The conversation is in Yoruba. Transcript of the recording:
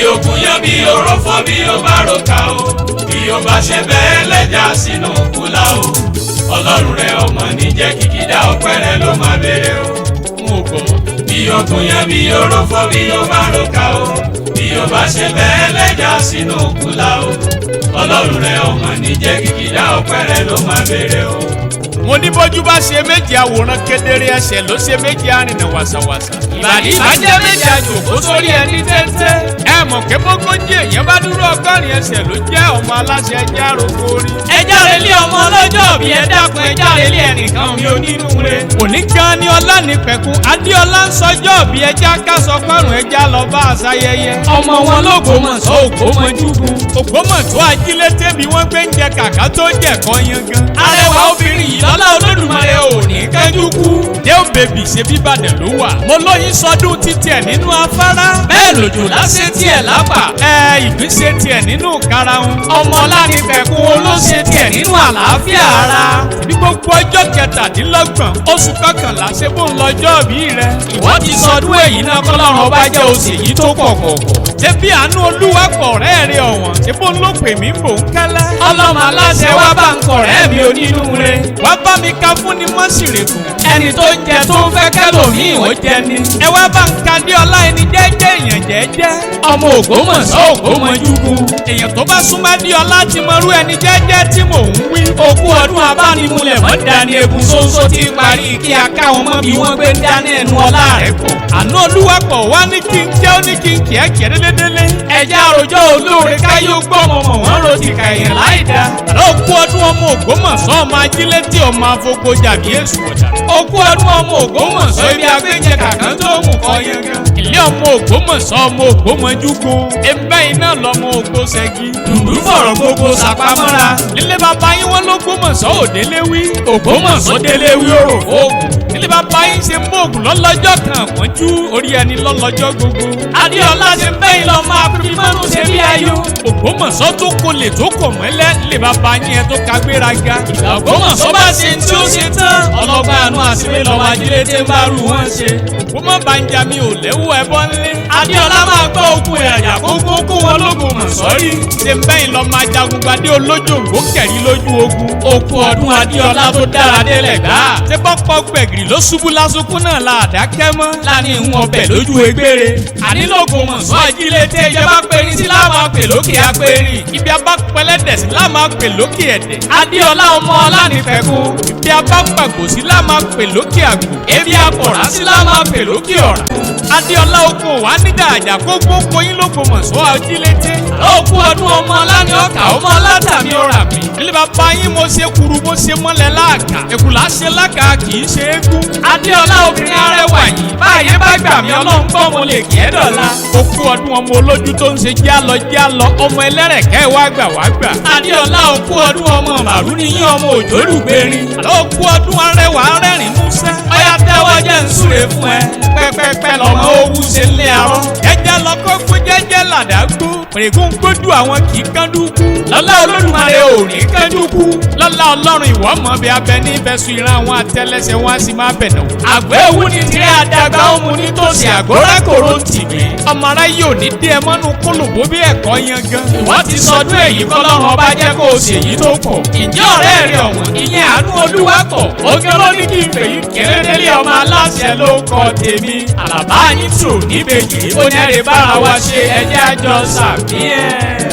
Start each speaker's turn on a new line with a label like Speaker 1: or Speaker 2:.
Speaker 1: Ògùn yan bí òrófó bí ó bá roka o, bí ó bá ṣe bẹ́ẹ̀ lẹ́jà sínú kúlà o, Ọlọ́run rẹ ọmọ níjẹ́ kìkìdá ọpẹ́ rẹ ló máa béèrè o.
Speaker 2: N ò gbọ́.
Speaker 1: Bí ògùn yan bí òrófó bí ó bá roka o, bí ó bá ṣe bẹ́ẹ̀ lẹ́jà sínú kúlà o, Ọlọ́run rẹ ọmọ níjẹ́ kìkìdá ọpẹ́ rẹ ló máa béèrè o.
Speaker 2: Mo ní bójú bá ṣe méjì àwòrán kedere, ẹsẹ̀ ló ṣe méjì arìnà wàsàwàsà.
Speaker 1: Ìbàdí bàjẹ́ méjì àjòkó sórí ẹni tẹ́tẹ́.
Speaker 2: Ẹ mọ̀ pé bógójì èèyàn bá dúró, 80 ẹsẹ̀ ló jẹ́. Ọmọ aláṣẹ ẹjẹ́ àròkọ orí.
Speaker 1: Ẹ járe lé ọmọ ọlọ́jọ́ bí, ẹ dákun, ẹ járe lé ẹnìkan mi onínúure.
Speaker 2: Òní gan ni Ọlánìpẹ̀kun Adéọlá ń sọjọ́ bí, ẹja kásọ kọ́rùn ẹja lọ bá àṣàyẹyẹ.
Speaker 1: Ọmọ wọn lÓgbómọ̀ṣọ́, Ògbómọjúgun.
Speaker 2: Ògbómọ̀ṣọ́ ajílété bí wọ́n gbé ń jẹ kàkà tó jẹ̀kọ́ yangan.
Speaker 1: Arẹwà obìnrin yìí, lọ́lá Olódùmarè ò ní kánjú kú.
Speaker 2: Dé bèbí ṣe bíbàdàn ló wà. Mo lóyún sọdún títí ẹ̀ nínú afárá.
Speaker 1: Bẹ́ẹ̀ lòjò láṣẹ tiẹ̀ lápà.
Speaker 2: Ẹ ìgbín ṣe tiẹ̀ nínú karahun.
Speaker 1: Ọmọ Ọlánìpẹ̀kun olóṣè tiẹ̀ nínú àlàáfíà ara.
Speaker 2: Ní gbogbo ọjọ́ 27 oṣù kọkànlá ṣe bó ń lọ́jọ́ bí rẹ.
Speaker 1: Ìwọ ti sọdún èyí náà, kọ́lọ́run ọba jẹ́ oṣù èyí tó pọ̀ pọ̀pọ̀.
Speaker 2: Ṣé bí àánú Olúwa pọ̀ ọ̀rẹ́ rẹ ọ̀wọ̀n, ṣé bó ń ló pè mí bò ń kẹ́lẹ́.
Speaker 1: Ọlọ́mọ aláṣẹ wá bá ń kọ̀rẹ́ mi onínúure.
Speaker 2: Wá bá mi ka fún ni mọ́sìrègùn.
Speaker 1: Ẹni tó ń jẹ tó ń fẹ́ kẹ́lòmíì ó jẹ ni.
Speaker 2: Ẹ wá bá ń ka dé ọlá, ẹni jẹ́jẹ́, èèyàn jẹ́jẹ́.
Speaker 1: Ọmọ Ògbómọ̀ṣọ́, Ògbómọjúgun.
Speaker 2: Èèyàn tó bá súnmọ́ dé ọlá ti mọrú ẹni jẹ́jẹ́ tí mò ń wí.
Speaker 1: Òkú ọdún abánimúlẹ̀ mọ́ dání egun ṣóńṣó tí ń parí kí a ká wọn mọ́ bí wọ́n gbé ń dáná ẹnu ọlá rẹ̀ pọ̀.
Speaker 2: Àánú Olúwa pọ̀ wá ní kí n jẹ́, ó ní kí n kíákíá délédélé.
Speaker 1: Ẹja àròjọ olóore káyọ̀ gbọ́mọmọ̀ wọ́n ro ti kàyàn láì dá.
Speaker 2: Àlọ́ òkú ọdún ọmọ Ògbómọ̀ṣọ́, ọmọ ajílétí, ọmọ afoko jàbí èṣù ọ̀dà.
Speaker 1: Òkú ọdún ọmọ Ògbómọ̀ṣọ́, ibi agbẹ́jẹ kàkán tó mú kọ́ yangan.
Speaker 2: Ilé ọmọ Ògbómọ̀ṣọ́, ọmọ Ògbómọjúgun. Ẹgbẹ́ iná lọmọ Ògbóṣẹ́gi.
Speaker 1: Dùndú fọ̀rọ̀ gbogbo sàpamọ́ra.
Speaker 2: Nílé bàbá yín wọ́n lÓgbómọ̀ṣọ́ òdélé wí.
Speaker 1: Ògbómọ̀ṣọ́ délé wí òrò fóògùn.
Speaker 2: Nílé bàbá yín ṣe mọ́ọ̀gùn lọ́lọ́jọ́ kan àpọ́njú, orí ẹni lọ́lọ́jọ́ gbogbo.
Speaker 1: Adéọlá ṣe bẹ́yìn lọ máa fi mọ́nú ṣe bí ayọ̀.
Speaker 2: Ògbómọ̀ṣọ́ tó kolè tó kò mọ́lẹ̀, nílé bàbá yín ẹ tó kagbéraga.
Speaker 1: Ògbómọ̀ṣọ́ bá ṣe tí ó ṣe tán, ọlọ́gbọ́n àánú àṣírí lọ́mọ ajílẹ̀ tí ń bá rú wọn ṣe.
Speaker 2: Ògbómọ̀ banja mi ò lẹ́wọ́ ẹbọ ńlé.
Speaker 1: Adéọlá máa gbọ́ okùn ìràjà kókó kó wọn lÓgbómọ̀ṣọ́ rí.
Speaker 2: Ṣe ń bẹ́yìn lọ máa jagun gbadé olójòǹgbò kẹ̀rí lójú ogun.
Speaker 1: Òkú ọdún Adéọlá tó dára délẹ̀ gbá.
Speaker 2: Ṣé bọ́pọ̀ gbẹ̀gìrì ló ṣubú lásùnkún náà la àdákẹ́ mọ́.
Speaker 1: Láni ìhun ọbẹ̀ lójú egbére. Àní lÓgbómọ̀ṣọ́ ajílẹ̀ tẹ́ ìjọba pẹ̀rin sí láwọn àpè lókè apẹ̀rin.
Speaker 2: Ibi abá pẹlẹ́dẹ̀ sí láwọn àpè lókè ẹ̀dẹ̀.
Speaker 1: Adéọlá ọmọ Ọlánìpẹ̀kun.
Speaker 2: Ibi abá pàgbò sí láwọn àpè lókè àgbò.
Speaker 1: Ebi apọ̀rá sí láwọn àpè lókè ọ̀rá.
Speaker 2: Adéọlá ogun wà níjà àjà kókó koyin lÓgbómọ̀ṣọ́ ajílété.
Speaker 1: Òkú ọdún ọmọ Ọlánì ọkà ọmọ Ọlátàmí ọ̀rà mi.
Speaker 2: Nílé bàbá yín mo ṣe kuru mo ṣe mọ́lẹ̀ láàkà. Èkùlà ṣe láàkà kì í ṣe égún.
Speaker 1: Adéọlá obìnrin arẹwà yìí, báyé bá gbà mí, Ọlọ́run gbọ́, mo lè kí ẹ́ dọ̀la.
Speaker 2: Òkú ọdún ọmọ olójú tó ń ṣe jálọ jálọ, ọmọ ẹlẹ́rẹ̀kẹ́ wá gbà wá gbà.
Speaker 1: Adéọlá òkú ọdún ọmọ màrú níyìn ọmọ òjòlùgbèrin.
Speaker 2: Àlọ́ òkú ọdún arẹwà arẹ́rìn músẹ́.
Speaker 1: Ọyá tẹ́wọ́ jẹ́ ń súre fún ẹ, pẹ́pẹ́pẹ́ lọ́mọ owó ṣe ń lé arọ́.
Speaker 2: Jẹ́jẹ́ lọ́kọ́ gbó, jẹ́jẹ́ làdá gbó. Pèrègùn gbójú àwọn kì í kánjú kú.
Speaker 1: Lọ́lá Olódùmarè ò ní kánjú kú.
Speaker 2: Lọ́lá Ọlọ́run ìwọ mọ̀ bí abẹ ní ìfẹsùn ìran àwọn àtẹlẹsẹ̀ wọn á sì máa bẹ̀nà.
Speaker 1: Àgbẹ̀ ewu ni tirẹ̀ àdàgbà ó mu nítòsí àgórà kòró ń tìgbé.
Speaker 2: Ọmọ ará yóò ní dé ẹ mọ́nú kólòbó bí ẹ̀kọ́ yan gan.
Speaker 1: Ìwọ ti sọdún èyí, kọ́lọ́run ọba jẹ́ kó o ṣèyí tó pọ̀. Ǹjẹ́ ọ̀rẹ́ rẹ̀ ọ̀wọ̀n ìyẹn àánú Olúwa pọ̀. Oge ló ní kí n fèyí kéré-délé ọmọ aláṣẹ ló kọ tèmi. Àlàbá yín tù níbejì ó ní ẹ̀rẹ̀ bára wa ṣe ẹjẹ́ àjọ sàmí ẹ̀.